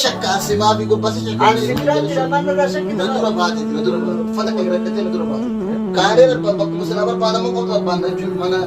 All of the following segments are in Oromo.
shakka ansi maafi gobbasi shakka. Ansi biraa jira maal irraa shakkita? Na dura baate, na dura baate. Uffata kee reddatee na dura baate. Kaanee bakkuma silaa barbaadamu qofti barbaadna jechuun mana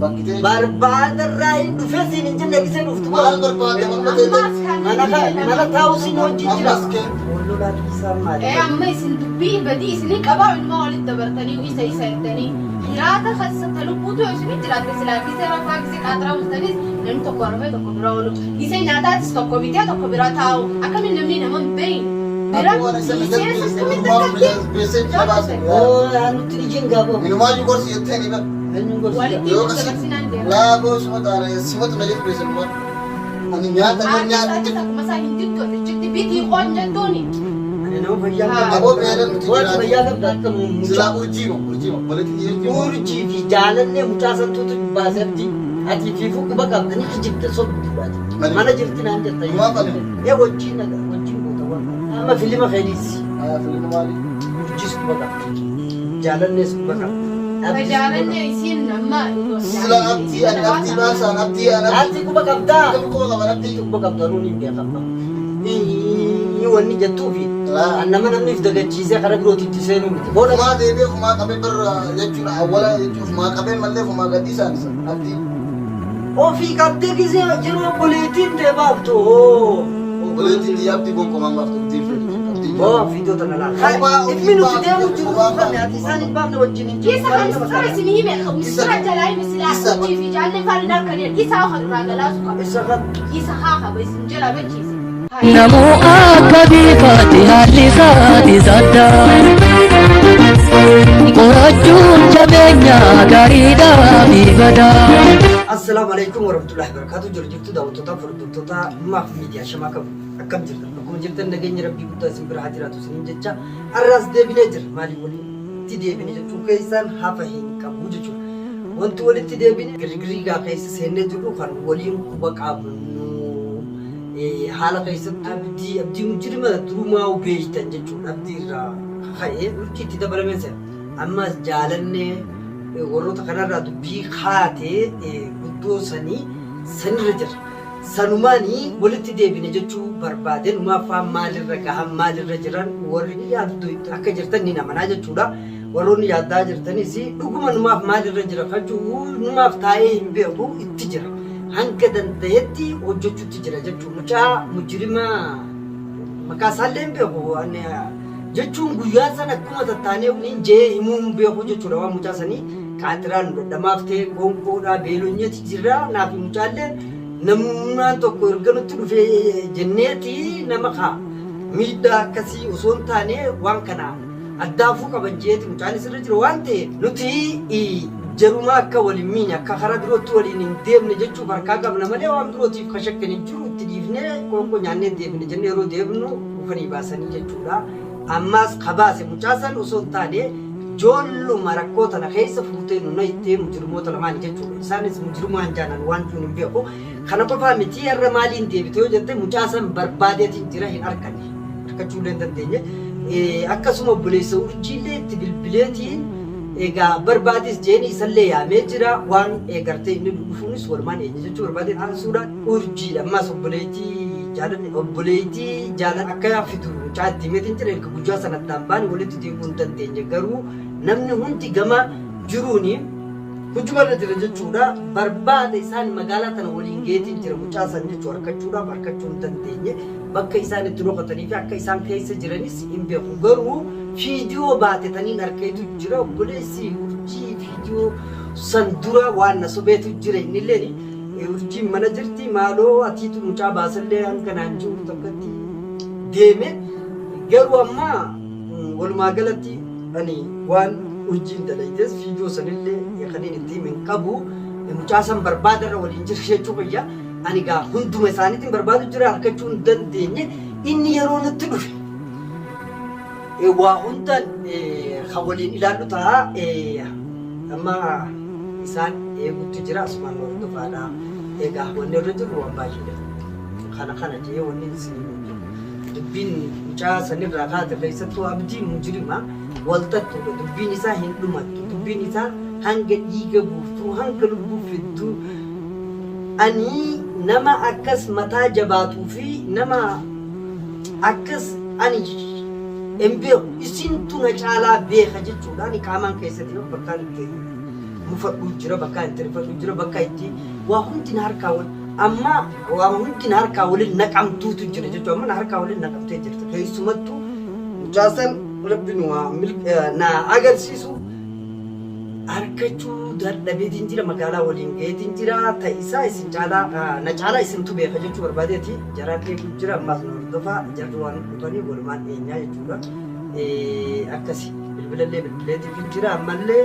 bakkitee. Barbaada irraa hin dhufee siin hin jenne gisee dhuftu. Maal barbaadde manuma teessee? Ammaas kan Mana mana taa'u siin hojii jira. Ammas kee. Wallolaa dhiisaa maali? Ee amma isin dubbii badii isinii qabaa ilmaa walitti dabartanii isa isa jettanii hiraata keessa ta lubbuutu yoo isinii jiraatte silaa gisee rafaa gisee qaaxiraa bultanis namni tokko rafee tokko bira oolu gisee nyaataatis tokko bitee tokko bira taa'u akkamiin namni nama hin beeyne bira Akkuma isa miseensa akkamitti akkatti beessee jala baase. Oo nutti ijin gaaboo. Inumaayyuu gorsi jettee ni bara. Eenyuun gorsi? Walitti Yoo isin kasi dabarsinaan deema. laaboo suma taane simatu na jedhu beessa dhumaa. Ani nyaata na Haati nyaata. isaatis akkuma isaa hin jirtu achitti bitii qoon jettuuni. Ani nama fayyaa qabda. Aboo beela nuti Waan jiraatu. fayyaa qabda akka mucaa. Silaa urjiima urjiima walitti dhiyeetti. Urjii fi jaalallee mucaa santuutu baase abdii. Ati fi quba qabda ni kijibda sobduudhaati. Mana jirti naan jetta. Maaf ani? Ee wajjin naga wajjin goota waan. Amma filima keetiisi. Filima maali? Urjiis quba qabdi. Jaalallees quba qabdi. Abdiis quba Jaalanne qabdi. isiin amma Sila abdii ani abdii baasaan abdii ani abdii. Ati quba qabdaa? Akkami quba qaban abdii? Quba qabda nuun hin beekamma. Inni wanni jettuufi Laa. nama namni if dagachiisee karaa birootti itti seenuu miti. Booda Fumaa deebi'ee fumaa qabee birra jechuudha awwala jechuun fumaa qabee mallee fumaa gadhiisaan isa abdii. Ofii qabdee gisee yeroo obboleettiin tee baaftu hoo. Obboleettiin tiyya abdii gonkumaan baaftu abdii fedhu abdii. Hoo viidiyoo tana laala. Kophaa ofii Dhimmi nuti baaftu, deemu jiru kophaa dhufame baaftu. ati isaan hin baafne wajjin hin jiru. Isa kan misira isin hime misira jalaa hime silaa Isa- hojii fi jaallee faana harkanii isa haa irraa galaasu qaba. Isa kan Isa haa qaba isin jala bachiise. Namuu akka biifaati haalli isaatis adda. Qorachuun jabeenya gaariidhaa fi badaa. Assalaamu alaikum warahmatullahi wabarakatuh. Jiru jirtu daawwattoota fi hordoftoota Maaf Miidiyaa Shamaa qabu. Akkam jirtan? Akkuma jirtan nageenyi Rabbii guddaa isin bira haa jiraatu isiniin jecha har'aas deebinee jira. Maaliif walitti deebine jechuun keessaan hafa hin qabu jechuudha. Wanti walitti deebine girgiriigaa keessa seennee jirru kan waliin quba qabnu haala keessatti abdii abdii mujrima durumaa beektan jechuudha. Abdii irraa ka'ee urjii itti dabalamee seena. Ammas jaalannee warroota kanarraa dubbii kaatee guddoo sanii sanirra jira. Sanumaani walitti deebine jechuu barbaade numaaf maalirra gahan maalirra jiran warri yaaddu akka jirtan ni amanaa jechuudha. Warroonni yaaddaa jirtanis dhuguma numaaf maalirra jira kajuu numaaf taa'ee hin beeku itti jira. Hanga danda'etti hojjechuutti jira jechuudha. Mucaa mujrima maqaa isaallee hin beeku. Jechuun guyyaa sana akkuma tattaanee hin jee himuu hin beeku jechuudha waan mucaa sanii qaaxiraan nu dhadhamaaf ta'e qoonqoodhaa beelonyeeti jirra naaf mucaallee namummaan tokko erga nutti dhufe jenneeti nama kaa miidhaa akkasii osoo hin taane waan kana addaafuu qaban jeeti mucaan isirra jira waan ta'eef nuti jarumaa akka waliin miine akka karaa birootti waliin hin deemne jechuuf harkaa qabna malee waan birootiif ka shakkan hin jiru itti dhiifnee qoonqoo nyaannee deemne jennee yeroo deemnu dhufanii baasanii jechuudha. Ammaas ka baase mucaa san osoo hin taane joolluma rakkoo tana keessa fuutee nu nayxee mujrimoota lamaani jechuudha. Isaanis mujrimaan jaanan waan jiru hin beeku. Kana qofaa miti har'a maaliin deebite yoo jette mucaa san barbaadeetiin jira hin arkanne. Arkachuu illee hin dandeenye. Akkasuma obboleessa urjiillee itti bilbileetiin egaa barbaadis jeeni isallee yaamee jira waan gartee inni dhufuunis walumaan eenyu jechuu barbaade aansuudha urjiidha ammaas obboleettii jaalanne obboleettii jaalan akka fidu mucaa itti himeetiin jira erga guyyaa sana addaan baane walitti deebi'uu hin dandeenye garuu namni hundi gama jiruuni hujumarra jira jechuudha barbaada isaan magaalaa tana waliin geetiin jira mucaa san jechuu harkachuudhaaf harkachuu hin dandeenye bakka isaan itti dhokatanii fi akka isaan keessa jiranis hin beeku garuu fiidiyoo baatetaniin harkeetu jira obboleessi urjii fiidiyoo san dura waan na sobeetu jira innilleen urjiin mana jirti maaloo atiitu mucaa baasallee hanga naan jiru takkatti deeme garuu amma walumaa galatti ani waan urjiin dalaytes fiidiyoo sanillee kanneen itti himin qabu mucaa san barbaadarra waliin jira jechuu fayya ani gaa hunduma isaaniitiin barbaadu jira harkachuu hin dandeenye inni yeroo nutti dhufe waa hundaan kan waliin ilaallu ta'a amma isaan eegutti jira asumaan hordofaadha egaa wanni irra jiru waan baay'eedha kana kana jee wanni isin jiru dubbiin mucaa sanirraa kaate keessattuu abdii mujrima walxaxxuudha dubbiin isaa hin dhumattu dubbiin isaa hanga dhiiga buuftuu hanga lubbuu fidduu ani nama akkas mataa jabaatuu fi nama Akkas ani hin beeku isintu na caalaa beeka jechuudha. Ani qaamaan keessatti bakkaan itti mufadhu jira, bakkaan itti rifadhu jira, bakka itti waa hundi na harkaa wal amma waa hundi na harkaa waliin naqamtuutu jira jechuudha. Amma na harkaa waliin naqamtee jirti. Keessumattuu mucaasan Rabbi nu na agarsiisu Arkachuu dadhabeetiin jira magaalaa waliin gaheetiin jira ta'isaa isin caalaa na caalaa isintu beeka jechuu barbaadeeti jaraan eeguu jira ammaas nu hordofaa jarri waan dhufanii walumaan eenyaa jechuudha akkasi bilbilallee bilbileetiif jira ammallee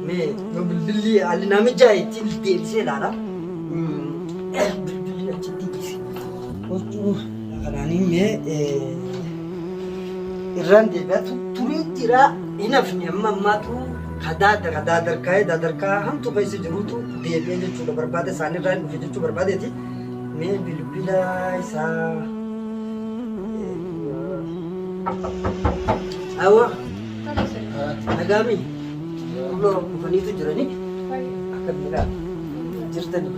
mee yoo bilbilli haalli naa mijaa'e ittiin deebisee ilaala bilbilli achitti dhiise huccuu kanaanii mee irraan deebi'aa turee jira hin hafne amma ammaatu kadaada kadaadarkaa'ee daadarkaa hamtu keessa jiruutu deebi'ee jechuudha barbaada isaanirraa hin dhufe jechuu barbaadeeti mee bilbila isaa awa nagaami kulloo dhufaniitu jiranii akka miidhaa jirtanii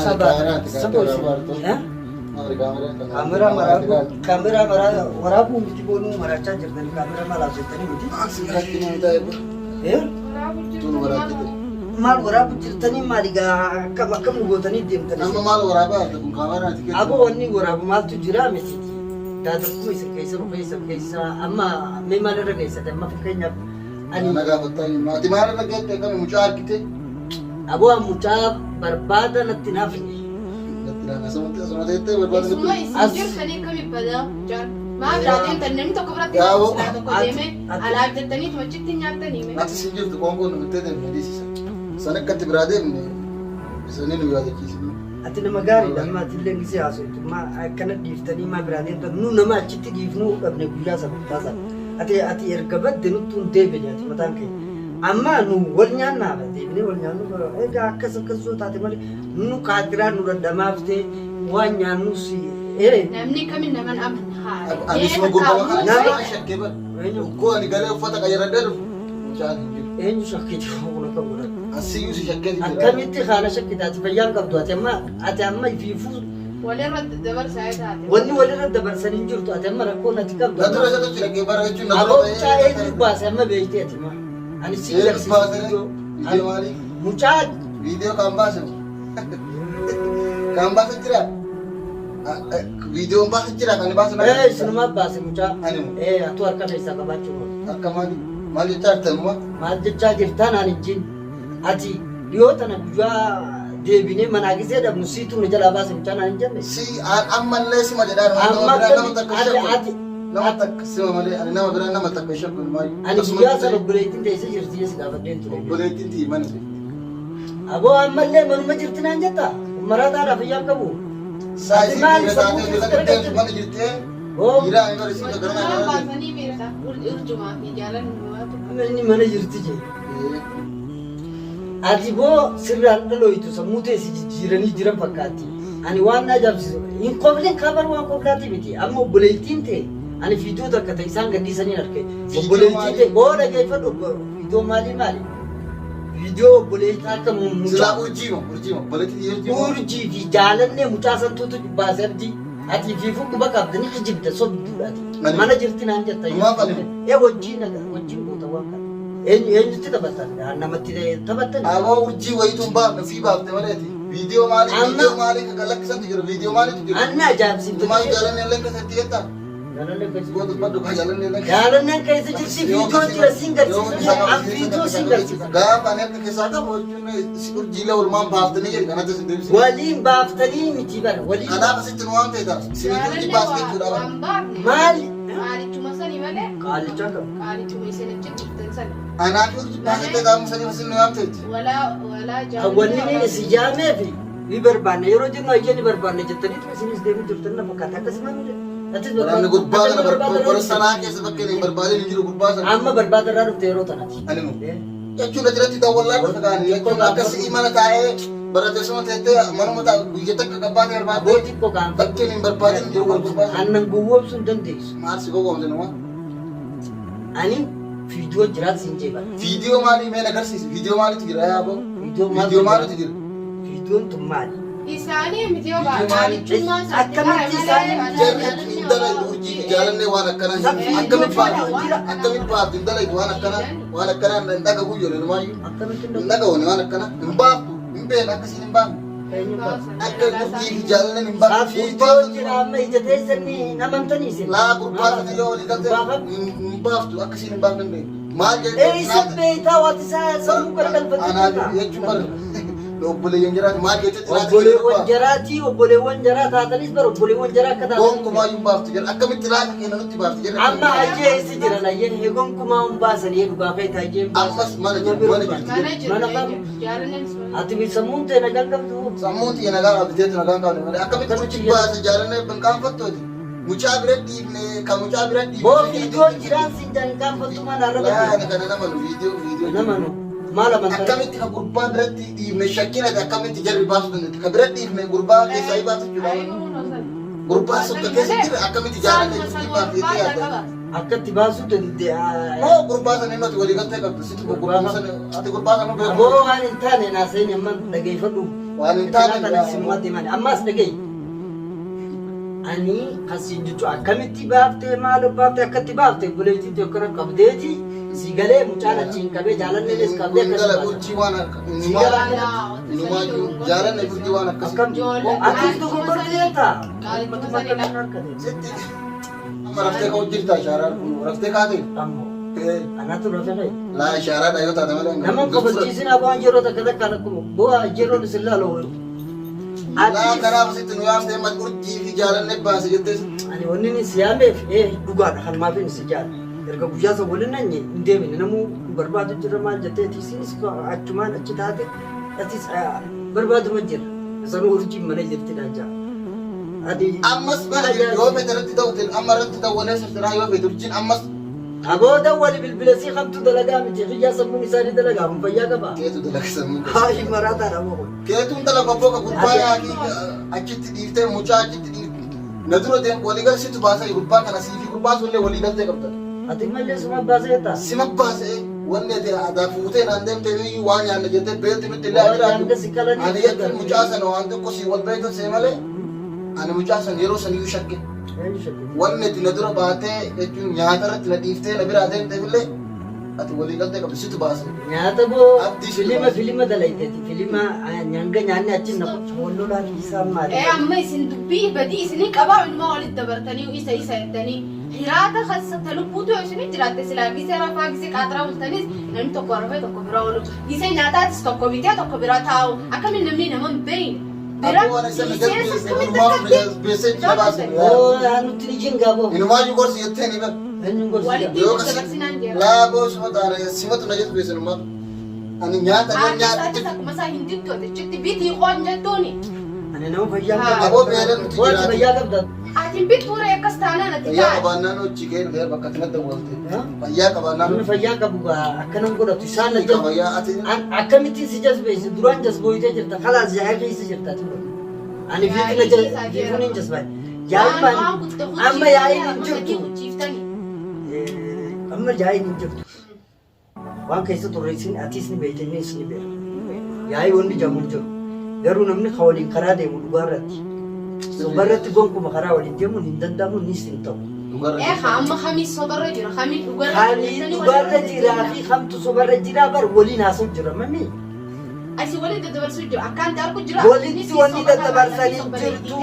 saba Kaameraa maraabuu kaameraa maraa waraabuu miti boonuu maraachaa jirtanii kaameraa maal haasoftaanii miti. Eh? Maal waraabuu jirtanii maal egaa akkam akkam nu gootanii deemtanii. Nama maal waraabaa jirta kun kaameraa ati keessa. Aboo wanni waraabu maaltu jira miti. Daadakkuma isin keessa nu keessa keessa amma mee maal irra geessate amma fakkeenyaaf ani Na gaafattaa hin Ati maal irra geette akkami mucaa argite? aboo mucaa barbaada natti hin hafne. Isuma isin jirtanii akkami badaa mucaan. Maa biraa deemtan namni tokko biratti Yaaboo. silaa tokko deeme alaaf jettanii achitti nyaattanii mee. Ati sin jirtu qoonqoo nu bittee deemne dhiisisa. San akkatti biraa deemne isanii nu yaadachiisne. Ati nama gaariidha amma ati illee gisee haasoftu maa akkana dhiiftanii maa biraa deemtan nu nama achitti dhiifnuu dhabne guyyaa sana taasa. Ati ati erga badde nutti hin deebine ati mataan kee. Amma nu wal nyaannaa deebinee wal nyaannu egaa akkas akkas yoo taate malee Nu qaatiraa nurra dhamaafte waan nyaannus ee. Namni kamin naman amanna haa. Ani suma gurbaa kana Nama- nama shakkee bara. Uggoo ani galee uffata qayyaradhee dhufu mucaan hin jiru. Eenyu shakkite kun akka godhan. Asiyyuu si shakkee jira. Akkamitti haala shakkite ati fayyaan qabdu ati amma ati amma ifiifuu Walirra dabarsaa taate. wanni walirra dabarsan hin jirtu ati amma rakkoon ati qabdu. Na dura isatu jira kee bara jechuun na dura Aboo mucaa eenyu baase amma beektee ati maa. Ani si Eenyu garsiisa baase? viidiyoo. Viidiyoo maalii? Mucaa Viidiyoo kan baase kan baase jira. Viidiyoon baase jira kan baase na. Ee sinumaa baase mucaa. Ani moo? Ee atuu harka keessaa qabaachuu qabu. Akka maali? Maal jechaa jirtan uma? Maal jechaa jirtaa naan hin jin. Ati dhiyoo tana guyyaa deebinee manaa gisee dhabnu siitu nu jalaa baase mucaa naan hin jenne. Si ammallee sima jedhaa nama Amma biraa nama takka ati shakku. ati Nama takka sima malee ani nama biraa nama takka shakku maali? ani guyyaa sana obboleettiin teessee jirti si gaafadheen ture. Obboleettiin tii mana jirti. Aboo ammallee manuma jirti naan jetta? Maraataadha fayyaan qabu. Saayisii Maali dhiira sammuu taatee keessa dhiira gargalchite? deemtu mana jirtee Hoo? dhiira ani bara siin gara Walirraa gara baasanii miirta. Urjumaa fi jaalalli waatu. Inni mana jirti jee. Ati boo sirraan dhalooytu sammuu tee si jijjiiranii jiran fakkaatti. Ani waan na ajaa'ibsiisu hin koflin kabar waan koflaati miti. Amma obboleettiin tee ani fiidiyoo takka ta'e isaan gadhiisaniin arge. Obboleettiin tee boo dhageeffadhu fiidiyoo maalii maali? Viidiyoo obboleettii akka mucaa Silaa urjii moo urjii moo obboleettii urjii moo urjii fi jaalannee mucaa santuutu baase abdii. Ati fi quba qabda ni kijibda sobduudha ati. Ani- Mana jirti naan jetta. Maaf ani? Ee wajjin wajjin goota waan kana. Eenyu eenyutti taphattan? Namatti taphattan. Aboo urjii wayitu hin baafne ofii baafte maleeti. Viidiyoo maalii Amma- viidiyoo maalii kan lakkisantu jira viidiyoo maaliitu jira. Anna ajaa'ibsiifte. Maal jaalannee lakkisatti jettaa? Jaalanneen keessa jirti viidiyoo jira siin garsiisa. An viidiyoo siin garsiisa. Gaafa ani akka keessaa qabu jechuun si urjiilee oolmaan baaftanii jedhu kanatti sin deebisee. Waliin baaftanii miti bara waliin. Kanaaf asitti nu waan ta'e ta'a. Si urjii baas jechuudha. Waan baafne. Maali? Qaalichuma sani malee. Qaalichaa qabu. Qaalichuma isin achi dhuftan sani. Anaaf urjii baasatti gaafa sanii sin nu waan ta'e. Walaa walaa jaalala. Wanni inni si jaameefi ni barbaanna yeroo jennu ayyee ni barbaanna jettaniitu isinis deemuu jirtan na fakkaata akkasuma miti. Atis Namni gurbaa kana bara sanaa keessa bakka hin barbaadin hin jiru gurbaa sana. Amma barbaada irraa dhufte yeroo tanati. Ani mu. Jechuun achirratti daawwallaa dhufe kaani jechuun akkasii mana taa'ee bara teessuma teettee manuma taa'e guyya takka qabbaatee barbaadde Abbootii xiqqoo qaanfadhu. bakkeen hin barbaadin hin jiru gurbaa sana. Annan gowwoomsuu hin dandeessu. Maal si gowwoomse numa? Ani viidiyoo jiraat siin jeeba. Viidiyoo maalii mee na agarsiisi? Viidiyoo maaliitu jira yaa aboo? Viidiyoo maaltu Viidiyoo maaliitu jira? Viidiyoon tun maali? Isaanii miti yoo Viidiyoo maali? qaalichummaa isaatti Akkamitti isaanii Jarri hin dalaydu. Urjii fi jaalannee waan akkanaa Saffii akkamitti ijoollee baafti? jira. Akkamitti baafti? Hin dalagdu waan akkanaa waan akkanaa hin dhagahu ijoollee numaayyuu. Akkamitti Hin dhagahu waan akkanaa hin baaftu hin beeknu akkasiin hin baafnu. Akka urjii fi jaalalleen hin baafnu. Saffii ijoollee jira amma ija teessanii hin amantanii isin. Laa gurbaa sana yoo walii galte Gurbaa kam? hin baaftu akkasiin hin baafnu hin beeknu. Maal jedhee Eessa beektaa waati isaa sammuu garagalfatee Anaa jirta? jechuun bara obboleeyyan jiraatu maal jechuun Obboleewwan jaraatii obboleewwan jaraa taatanis bara obboleewwan jaraa akka taatan. Gonkumaa hin baaftu jedha akkamitti laata keenya nutti baaftu jedha. Amma ayyee eessa jiran ayyeen gonkumaa hin baasan ee dhugaa kee taa'ee hin baasan. Ammas mana jiru mana jirti. Mana jiru. Mana kam? Jaalalleen sun. Ati sammuun tee nagaan qabdu. Sammuun xiyya nagaa qabditeetu nagaan qabne malee akkamitti muchi baase jaalannee hin qaanfattooti. Mucaa bira dhiifne kan mucaa bira dhiifne. Boo viidiyoo jiraan siin jaan qaanfattu maal arraba Laani kana nama nu viidiyoo viidiyoo. Nama nu maal amantaa? Akkamitti kan gurbaa biratti dhiifne shakkina akkamitti jarri baasuu dandeetti. Kan bira dhiifne gurbaa keessaa hi baasu jechuudha. Gurbaa sokka keessa jira akkamitti jaalannee jirti baafte jettee yaadda. Akkatti baasuu dande'a. Moo gurbaa sana inni walii galtee qabdu sitti gurbaa sana ati gurbaa sana beeku. Aboo waan hin taane naa seeni amma dhageeffadhu. Waan hin taane Kana sinumaa deeman ammas dhaga'i. Ani kasiin jechuun akkamitti baaftee maal baaftee akkatti baaftee obboleettii ta'e akkana qabdeeti si galee mucaan achiin qabee jaalanneenis qabdee Kun gala akkasi urjii waan akka inumaayyuu jaalanne urjii waan akkasii. Akkam atis dogoggorteetta. Sitti amma raftee ka'u jirta ishaaraan kun raftee kaate. Ammoo anatu rafe ka'e. Laa ishaaraadha yoo taate malee. Nama kofalchiisin abaan yeroo takka takkaan akkuma bu'aa yeroon isin laalu. Laa kanaaf sitti nu yaamtee mat urjii fi jaalanne baase jettee. Ani wanni inni si yaameef dhugaadha kan maafin si jaala. Erga guyyaa san waliin nanye hin deemine namuu barbaadu jira maal jettee isinis achumaan achi taate atis barbaaduma jira. Sanuu urjiin mana jirti dha jaa. Ati Ammas mana yoo fete irratti ta'u amma irratti ta'u walee sirsiraa yoo fete urjiin ammas Aboo dawwali bilbila sii kamtu dalagaa miti xiyyaa sammuun isaanii dalagaa kun fayyaa qaba. Keetu dalaga sammuu. Haayi maraataadha moo kun. Keetuun dalaga boka gurbaa yaakii achitti dhiiftee mucaa achitti dhiifte. Na dura deem walii galsitu baasee gurbaa kana siifi gurbaa sunillee walii galtee qabda. Ati malee suma baasee taa. Sima baasee wanni ati aadaa fuutee naan deemtee iyyuu waan nyaanne jettee beelti nutti illee Waan jiraatu. nyaanne si kalanii Ani jechuun mucaa sana waan xiqqoo si wal beektan see malee ani mucaa sana yeroo san iyyuu shakke. Wanni ati na dura baatee jechuun nyaata irratti na dhiiftee na biraa deemteef illee ati walii galtee qabdi situ baase. Nyaata boo Abdii si filima baase. filima dalayteeti filima nyanga nyaanni achi na wallolaa isaa maali. Ee amma isin dubbii badii isinii qabaa ilmaa walitti dabartanii isa isa jettanii hiraata keessa ta lubbuutu yoo isinii jiraatte silaa gisee rafaa gisee qaaxiraa bultanis namni tokko rafee tokko bira oolu gisee nyaataatis tokko bitee tokko bira taa'u akkamiin namni nama hin beekne bira Aboo waan isa na dhiisee jalbeesse akkamitti inumaaf na akkatti jalbeessee na baase. Oo nutti ni jingaa boo. Inumaayyuu gorsi jettee ni bara. Eenyuun gorsi Walitti Yoo daddabarsinaan jira. Laa boo suma taane simatu na jalbeesse inumaaf. Ani nyaata na Haati nyaata isaatis akkuma isaa hin dittu achitti bitii qoon jettuuni. Ani nama fayyaa qabda. Aboo beela nuti Boo ati jiraatu. fayyaa qabda. Ati hin bittuu ree akkas taanaan ati Fayyaa taa'e. qabaannaan hojii kee dhufee bakka kanatti dawwalte. Fayyaa qabaannaan Namni fayyaa qabu gaa akkanan godhatu isaan na hojii fayyaa ati Akkamittiin si jazbeesse duraan jazbooyitee jirta kalaas yaa'ee keessa jirta ati kun. Ani fiifina fiifuun hin jazbaa'e. Yaa'iin Waan maal waan kutte amma yaa'iin hin jirtu. kuchiiftanii. Amma yaa'iin hin jirtu. Waan keessa turre isin atis ni beekte innis ni beeka. Yaa'ii wanni jamu hin jiru. Garuu namni ka waliin karaa deemu dhugaa irratti. Soba irratti gonkuma karaa waliin deemuun hin danda'amu nis hin ta'u. dhugarra Ee haa amma kamii sobarra jira kamii dhugarra Kanii dhugaarra jiraa fi kamtu sobarra jiraa bar waliin haasa'u jira mamii. Asii walitti daddabarsuu jira akkaan argu jira. Walitti wanni daddabarsanii jirtu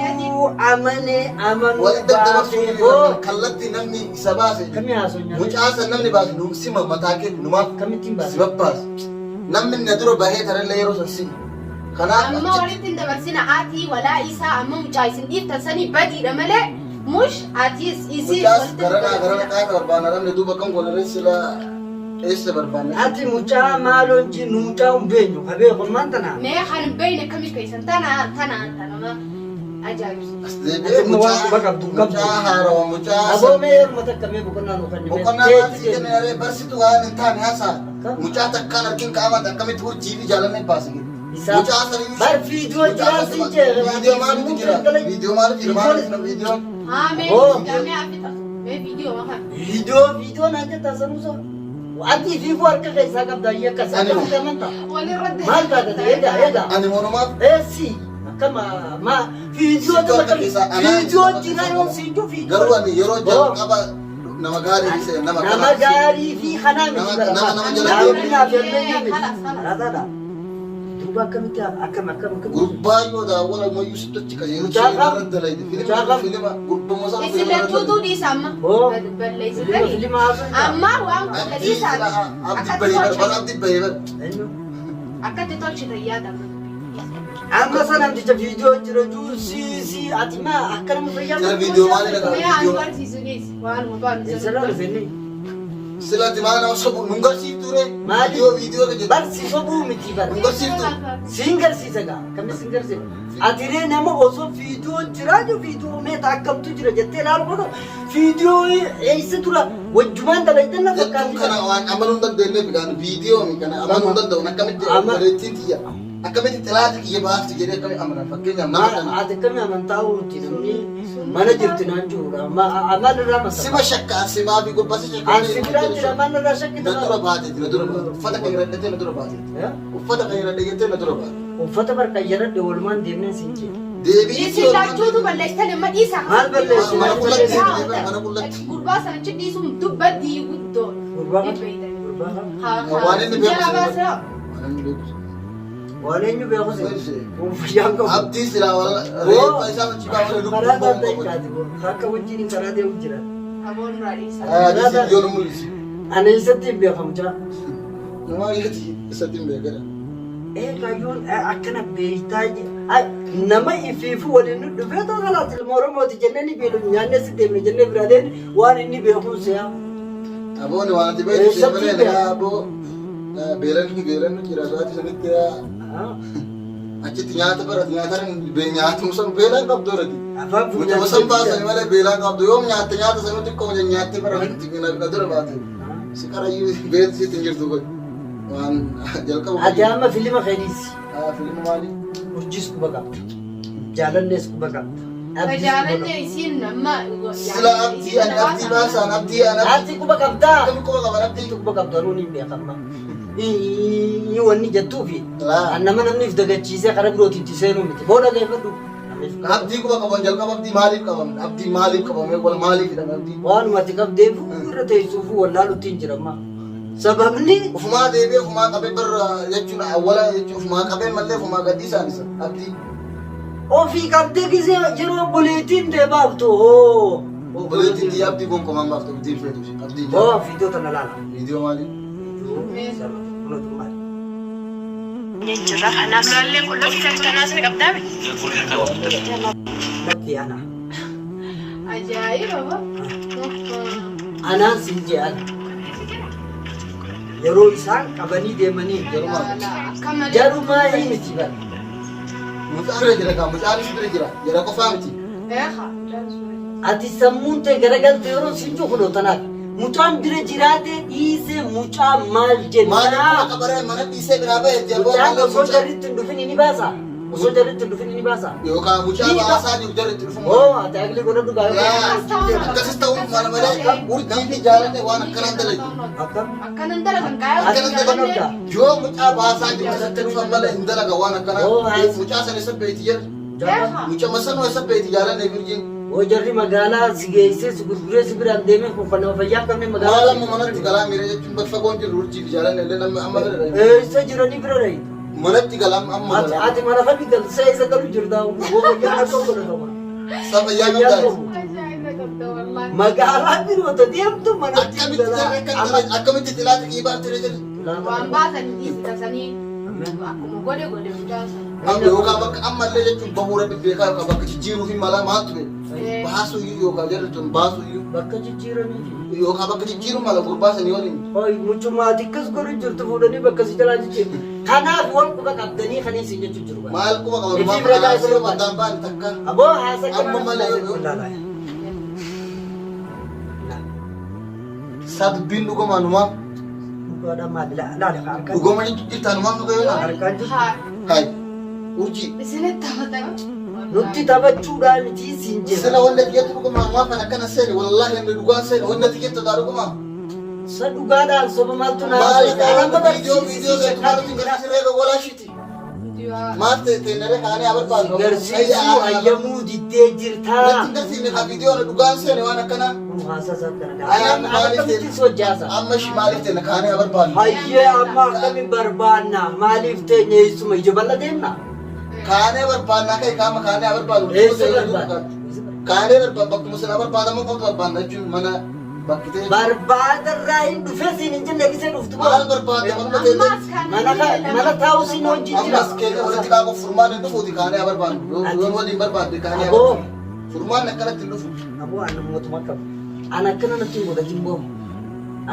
amanee amanuu Walitti daddabarsuu baatee boo. kallattii namni isa baase. Kamii haasa'u nyaata? Mucaa san namni baase nu sima mataa kee numaaf Kamittiin baase? si babbaase. Namni na dura bahee tarallee yeroo san sima. Kanaaf Amma walitti hin dabarsina ati walaa isaa amma mucaa isin dhiiftan sanii badiidha malee mush atis isii mucaas walitti garanaa garana dabarsina. qaata barbaanna namni duuba kan godhare sila eessa barbaanna. Ati mucaa maaloon ji nu mucaa hin beenyu habee qommaan tana. Mee kan hin beekne kamii keessan tana tana tanama ajaa'ibsiisa. As deebi'ee Ati immoo waan mucaa quba qabdu hin qabdu. mucaa haarawa mucaa Aboo mee yeruma takka mee boqonnaa nuu kenni. boqonnaa maal si kenne aree barsitu waan hin taane haasaa. Mucaa takkaan harkin qaamate akkamitti urjii fi jaalanne baase. Isaa- Mucaa saniyyuu Bar viidiyoo jiraan siin jee. Viidiyoo maalitu jira? Viidiyoo maalitu jira? Maalitu viidiyoo? Haa mee Oh. mee afita mee viidiyoo makan. Viidiyoo viidiyoo naan jettaa sanuusa. Ati fiifuu harka keessaa qabda ayyee akkas Ani- akkasitti amantaa. Walirratti. Maal taate egaa egaa. Ani monumaaf Eessi. Akkam maa fiidiyoo Situ harka keessaa anaa fiidiyoo jira yoo siin jiru fiidiyoo. Garuu ani yeroo jalqaba nama gaarii fi nama Nama kanaa gaarii fi kanaa miti Nama- nama- nama jala Nama deemu. fi ammayyaa miti. Khalas, khalas. Karaataadha. Duuba akkamitti akkam akkam akkam. Gurbaa yoo daawwala mayyuu sitti achi qajeelchu Mucaa filima irra dalayde Mucaa filima kam? filima gurbuma sana Isin filima irra lachuutuu dalayde. dhiisa amma. Oo. Filima Balleessitanii. filima haasoo. Amma waan kana Abdii dhiisaa. sila abdii Akkatti bahee bar tolchitan. abdii bahee bar. Eenyu? Akkatti tolchitan yaada amma. Amma sana namticha viidiyoo jira jiru si si ati maa akka nama fayyaa Jara viidiyoo maali dhagaa? Mee aan barsiisu dhiis. Waanuma baanu Eessarraa dhufe inni? Sila ati maal nama sobu nun garsiiftu ree? Maali? Viidiyoo viidiyoo kan jettu. Barsi sobuu miti bara. Nun garsiiftu. Siin garsiisa gaa. Akkamii siin garsiisa? Ati ree nama osoo viidiyoo jiraa jiru viidiyoo meeta akkamtu jira jettee ilaalu qofa viidiyoo eessa dura wajjumaan dalagdan na Jettuun fakkaatti. kana waan amanuu hin dandeenyeef gaan viidiyoo mi kana amanuu hin danda'u akkamitti Ama- obboleettiin tiyya akkamitti xilaata kiyya baafti jedhee akkamitti amana fakkeenyaaf nama kana. Ati akkamii amantaa uuti namni mana jirti naan jiruudha. Maal irraa masa? Sima shakka simaa fi gubbaa si shakka. An si biraan jira maal irraa shakkita? Na dura baateeti na dura baate. Uffata kan hiradhatee na dura baateeti. Uffata kan hiradhe jettee na dura baate. Uffata barka yaradhe walumaan deemnee siin jedhe. Deebii Isin lachuutu balleessitan amma dhiisaa. Maal balleessi? Mana qullatti deebi'ee mana qullatti. Gurbaa sana achi dhiisuun dubbatti guddoo. Gurbaa kam? Gurbaa kam? Waan inni beeku Jala baasaa. Waan inni beeku. Waan eenyu beeku si? Si. Kun fayyaan qabu. Abdii silaa wala reeffa isaa achi baafame Karaa lubbuun daandii qabu. kaati. Akka wajjin karaa deemu jira. Aboon duraa dhiisaa. Adii si yoo nu mul'isi. Ani isatti hin beekamu jira. Nama isatti isatti hin beekadha. Ee kaayyoon akkana beektaa nama ifiifu waliin nu dhufee too kalaas ilma Oromooti jennee ni beelu nyaannee si deemne jennee biraa deemne waan inni beekuun se'a. Aboonni waan ati beektu Eessatti malee beeka? nagaa aboo beelan beelan jira sa'aatii sanitti achitti nyaata barate nyaata nyaatamu san beelaan qabdu irratti. Afaan Mucama san baasani malee beelaan qabdu yoom nyaatte nyaata sanuu xiqqoo nyaatte bara na dura baate. Si qarayyuu beelti sitti hin jirtu kun waan jalqaba. Ati amma filima keeniisi. Filima maali? Urjiis quba qabda. Jaalallees quba qabda. Abdiis quba Jaalanne qabda. isiin amma. Sila abdii ani abdii baasaan abdii ani abdii. Ati quba qabdaa. Akkami quba qaban abdii? Ati quba qabda nuun hin beekamma. Inni wanni jettuufi Laa. nama namni if dagachiisee karaa birootiin itti seenuu miti. Booda geeffadhu. Abdii quba qaban jalqaba abdii maaliif qaban? Abdii maaliif qabame? Wal maaliif hidhame abdii? Waanuma ati qabdeef irra teessuuf wallaalutti hin jiramma. Sababni Ufumaa deebi'ee ufumaa qabee barra jechuun awwala jechuun ufumaa qabee mallee ufumaa gadhiisaan isa abdii. ofii qabdee gisee yeroo obboleettiin tee baaftu hoo. Obboleettiin tiyya abdii gonkumaan baaftu abdiin feetu abdii Hoo jaalatu. viidiyoo tana laala. Viidiyoo maalii? Jirra kanaaf kanaas ni qabdaa miti. Lakki ana. Ajaa'iba ba. Anaan siin jee ana. Yeroo isaan qabanii deemanii Akka malee. jarumaa miti bara. Mucaan bira jira kaa mucaanis bira jira jara qofaa miti. Eeha. Ati sammuun tee garagalte yeroo siin jiru kunoo tanaaf. Mucaan bira jiraate dhiisee mucaa maal Maaliif jennaa? quba qabaree mana dhiisee biraa bahe itti abboo Mucaan malee osoo mucaa jarritti hin dhufin ni baasa. Osoo jarritti hin dhufin ni baasa. yookaan mucaa baasaa jiru jarri itti dhufu. Oo ati agli godhadhu Laa gaarii. akkasis ta'uun mala malee urjii fi jaalanne waan akkanaan dalagu. Akkam? Akkanan dalagan kaayoo. Akkanan dalagan yoo mucaa baasaa jiru isatti dhufan malee hin dalaga waan akkanaa. Oo, haa. Mucaa sana isa beeyti jedhu. Eeha. Mucaa masanoo isa beeyti jaalanne urjiin. Oo jarri magaalaa si geessee si gurguree si biraan deemee kun kan nama fayyaa hin qabne Maal magaalaa. amma manatti galaa miira jechuun bakka fagoon jiru urjii fi jaalanne illee namni amma Eessa jiranii bira dhayi? manatti galaa amma Ati galaa. ati mana kamii galtee isa galu jirta? Oo fayyaa akka godhatama. Saba yaa Fayyaa qabdaa. qabu. Ajaa'iba qabda wallaahi. Magaalaa biroota deemtu manatti Akkamitti galaa. jarri akka akkamitti xilaata kiibaa ture jedhu. Waan baasan dhiisitasanii akkuma godhe godhe mucaa sana. Amma yookaan bakka ammallee jechuun bahuura dhibbeekaa yookaan bakka jijjiiruu fi malaa maaltu beeku. Baasuu iyyuu yookaan jarri tun baasuu iyyuu Bakka jijjiiranii. yookaan bakka jijjiiruu mala gurbaa sanii waliin. Hoi mucumaati akkas godhu jirtu fuudhanii bakka si jalaa jijjiiru. Kanaaf wal quba qabdanii kan isin jechuu jiru. Maal quba qaban Ifi maal bira anaa gaasee sirba baate. addaan baane takka. Aboo haasa Amma malee yoo- Isaa dubbiin dhugumaa numaaf Dhugaadhaan maali? Laala harkaan. dhuguma jirtaa numaaf dhuga yoo naan. Harkaan jirtu. Haa. Hayi urjii. Isinitti taphatan. Nutti taphachuudhaan miti siin Sila jedha. wanna jettu dhugumaa numaaf kan akkana seeni wallaahi inni dhugaa seeni wanna jettu taa dhugumaa. Sa dhugaadhaan soba maaltu naa Maal haasa'e? Anaan viidiyoo viidiyoo babarsiisii seetu maaltu hin garsiisee walaa shiti. Maal teennaree kaanee haa barbaannu. Garsiisuu hayyamuu diddee jirtaa. Natti hin garsiifne kan viidiyoo na dhugaan seene waan akkanaa. Kun haasaa isaa kana Ayaan maaliif Akkamitti sojaasa? Amma ishii maaliif teenna kaanee haa barbaannu. Hayyee amma akkami barbaanna? Maaliif teenya eessuma ija bal'a deemna? Kaanee barbaannaa ka'e qaama kaanee haa barbaannu. Eessa barbaanna? Kaanee barbaanna bakkuma sana barbaadamu qoftu barbaanna jechuun mana bakki ta'e. Barbaadarraa hin dhufee siin hin jenne gisee dhuftu. Maal barbaadda manuma teenya? Ammaas kan Mana mana taa'u siin hojii jira. Ammas keenya walitti qaama furmaan hin dhufuuti kaanee haa barbaannu. Yoo waliin barbaadde kaanee haa Aboo. barbaannu. Furmaan akkanatti hin dhufu. Aboo ani mootummaa qaba. An akkana natti hin godhatin boo.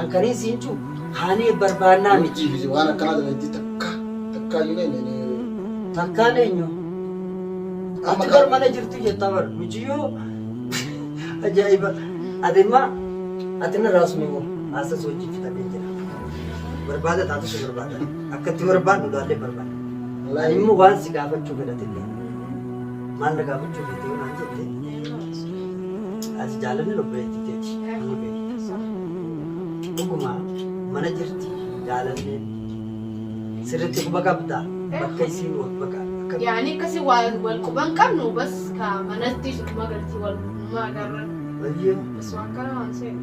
An kaniin siin cuu kaanee barbaannaa miti. Hojii fi waan akkanaa dandeettii takka takka iyyuu ne ne Takkaan eenyu? Amma Ati bar mana jirtu jetta bar. Muciyyoo ajaa'iba. Ati imma ati na raasumi moo haasa hojii fixadhee jira. Barbaada taatu si barbaada. Akka itti barbaadnu laallee barbaada. Ani immoo waan si gaafachuu fedhate maal na gaafachuu feete yoo naan jette ati jaalanni obboleettii teeti. Ani beekta. Dhuguma mana jirti jaalanneen sirriitti quba qabda bakka isiin oolu bakka akka Yaani akkasi wal quban qabnu bas ka manatti isuma galti wal agarra. Bayyee. Bas waan kana waan seenu.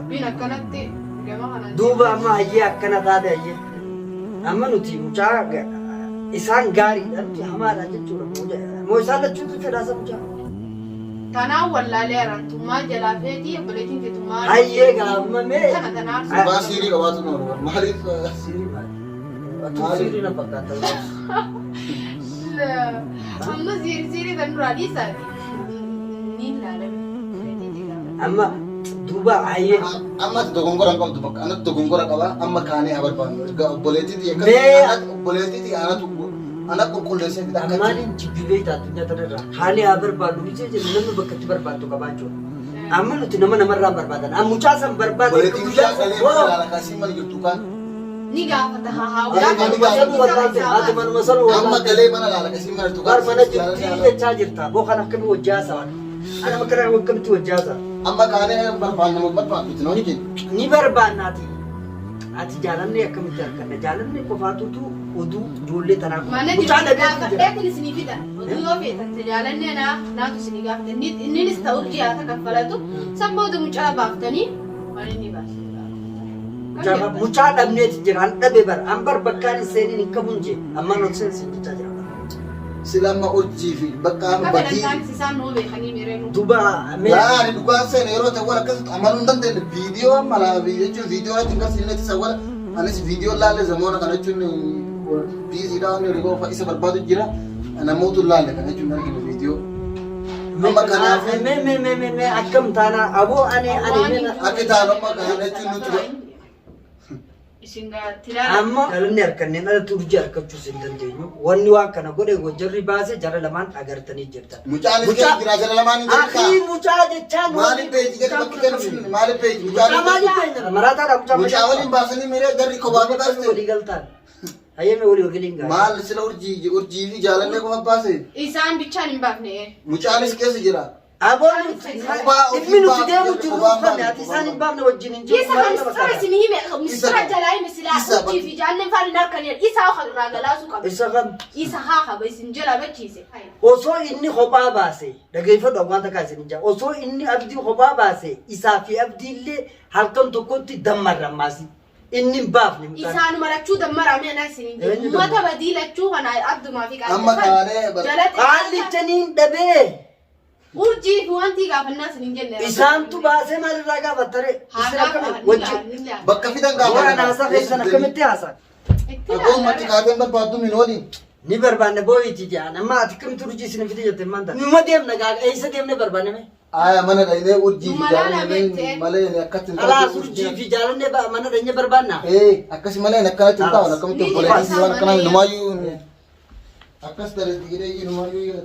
Abbiin akkanatti gama kanaan. Duuba amma hayyee akkana taate hayyee. Amma nuti mucaa isaan gaariidha nuti hamaadha jechuudha. Moo isaan lachuutu fedhaasa mucaa. Tanaan wallaalee arantummaa jalaa feetii obboleettiin teetummaa. Hayyee gaafamamee. Tana tanaan. Gurbaa siirii qabaatu nu barbaada. Maaliif Siirii maali? Atuu siirii na fakkaata. Amma siirii siirii tan duraa dhiisaati. Ni ilaalame. Amma duuba hayyee. Amma ati dogongora hin qabdu bakka anatu dogongora qaba amma kaanee haa barbaannu. Erga obboleettii tiyya Mee- akkas obboleettii tiyya anatu ana qulqulleessee fida akka Maaliin jibbi beekta addunyaa tanarraa haali haa barbaadnu miti jennu namni bakka itti barbaaddu qabaachuudha. Amma nuti nama namarraa barbaadan. Amma mucaa san barbaade Obboleettiin tiyya galee mana laala kasii mana jirtu kaan Ni gaafata haa haa. Ati manuma sanuu wallaalte ati manuma sanuu amma wallaalte. galee mana laala kasii mana jirtu Bar kaan mana jirti jechaa jirta. Boo kan akkamii wajji haasawan. Ana makkana akkamitti wajji haasawa. Amma kaanee barbaanna moo barbaaddu itti nooni jenna. Ni barbaannaati. Ati jaalannee akkamitti arganna? Jaalannee qofaatutu oduu ijoollee tanaa Mana mucaa jirti dhabeetu jira. gaafadheetiin isinii fida. Oduu yoo feetan jaalannee naa naatu isinii gaafate. Inninis ta'u ji'aata kaffalatu. San booda mucaa baaftanii waan inni baase. Mucaa dhabneeti jira. An dhabe bar. An bar bakkaan hin seeniin hin qabuun jee. Ammaan ol seensi jechaa jira. Sila amma urjii fi bakka amma Akka badii. fedhan taanis isaan nuu beekanii miiree nuu. Duuba mee Laa ani dhugaan seene yeroo ta'u waan akkasitti amanuu hin dandeenye viidiyoo amma laa jechuun viidiyoo irratti hin garsiifne itti sawwala anis viidiyoo laalle zamoona kana jechuun biiziidha waan yeroo isa barbaadu jira namootu laalle kana jechuun arginu viidiyoo. Amma kanaaf mee mee mee mee mee akkam taanaa aboo ani ani mee na- akka taanu amma kana jechuun nuti Isin gaatti ilaala. Amma dhalanni harkanneen alatti urjii harkachuus hin dandeenyu. Wanni waan kana godhe jarri baase jara lamaan agartanii jirtan. Mucaan keessa jira jara lamaan hin jirta. Akii mucaa jechaan Maaliif beekti gadi bakki kennu maaliif beekti Mucaa mucaan maaliif beekna? Maraataadha mucaa mucaa waliin baasanii miiree jarri kophaa Walii baaste. galtaan. Hayyame walii waliin gaala. Maal sila urjii urjii fi jaalallee qofa baase Isaan bichaan hin baafne. mucaanis keessa jira. Aboon Kophaa ofii dhimmi nuti baafne, deemu jiru kophaa uffanne baafne, ati isaan hin baafne wajjin hin jiru. Isa kan mistira isin hime mistira jalaa hime silaa Isa urjii fi jaalleen faana hin harkaniin isa haa irraa galaasuu qaba. Isa kam Isa haa qaba isin jala bachiise. Osoo inni kophaa baase dhageeffadhu waan takka isin ijaa osoo inni abdii kophaa baase isaa fi abdii illee halkan tokkotti dammarra maasi inni hin baafne mucaan. Isaanuma lachuu dammaraa mee anaa isin hin jedhu. Eenyu Uummata dammara? badii lachuu kana abdumaa fi Amma kaanee jalatti Qaallichaniin dhabee urjii fi wanti gaafannaa isin hin jenne. Isaantu baasee maalirraa gaafattare? Haa Isin akkamitti gaafa wajjin ni Bakka fidan gaafa. Warra naasaa keessan akkamitti haasaa? Agoomatti kaateen barbaaddu min waliin. Ni barbaanne boo'iiti jedhan. Amma ati akkamitti urjii isin fide jette maanta? Numa deemna gaafa eessa deemne barbaanne mee? Aya mana dhaynee urjii fi Malaa jaalallee beekte. malee akkatti hin Alaas urjii fi jaalallee mana dhanye barbaanna. Ee akkasi malee akkanatti hin taa'u akkamitti Ni obboleettii waan akkanaa jira. numaayyuu akkas ta'e jedhee numaayyuu.